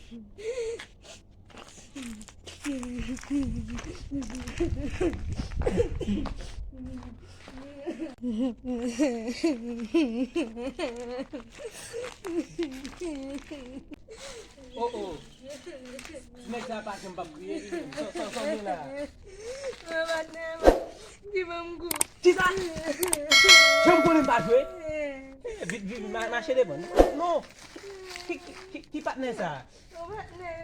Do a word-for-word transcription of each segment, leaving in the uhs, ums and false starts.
Oh, oh. Ti nèg sa pa janm p ap kriye li menm. Sa, sa, sa w gen la? Mwen patnè, ki ban m kou. Kisa? Janm konnen m pa jwe? Eh, vit, vit, ma-, mache devan. Non. Ki, ki, ki, ki patnè sa? Mwen patnè.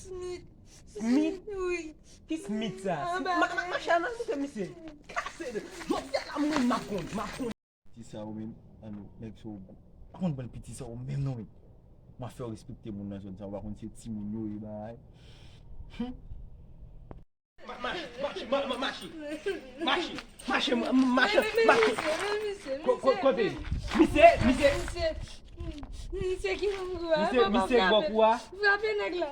Smith. Smith? Wi. Ki Smith sa? Ah, ma, ma, mache nan moute misye. Kase de. Jodi a la mwen m ap konn, m ap konn. Piti sa ou menm, an nou, nèg sa ou, pa konn pran piti sa ou menm non, men. M ap fè w respekte moun nan zòn sa, ou pa konn se timoun yo ye bagay. Hum. Ma-, mache, mache, ma-, ma-, mache. Mache, mache, ma-, mache, mache. Ko-, ko-, kote? Misye, misye. Misye ki nan kou a, misye, misye gwo kou a. Frape nèg la.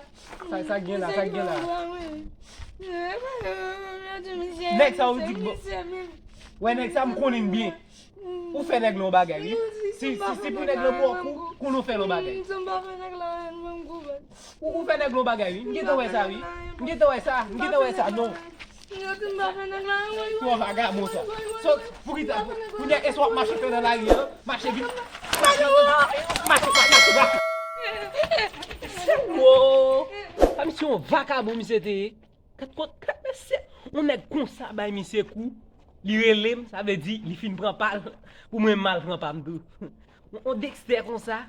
Sa, sa gen la, sa gen la. Nèg sa ou di bon. Wè nèg sa m konnen l byen. Ou fè nèg la yon bagay, wi. Si, si, si pou nèg la ba w kou, konnen w fè l yon bagay. Ou, ou fè nèg la yon bagay, wi. M gentan wè sa, wi. M gentan wè sa, m gentan wè sa, non. Twa vagabon sa. So, pou ki ta, pou, pou nèg eswa ap mache fè nan lari an, mache vin. Mache, mache, mache, mache, mache. Wo! A misye yon vagabon misye te ye. Gad kot, gad mesye. Yon nèg konsa bay misye kou, li rele m, sa vle di li fin pran pa l, pou mwen m al pran pa m tou. Yon, yon Dexter konsa,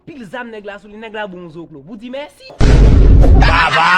pil zam nèg la sou li, nèg la bon zoklo. Pou di mèsi. Baba!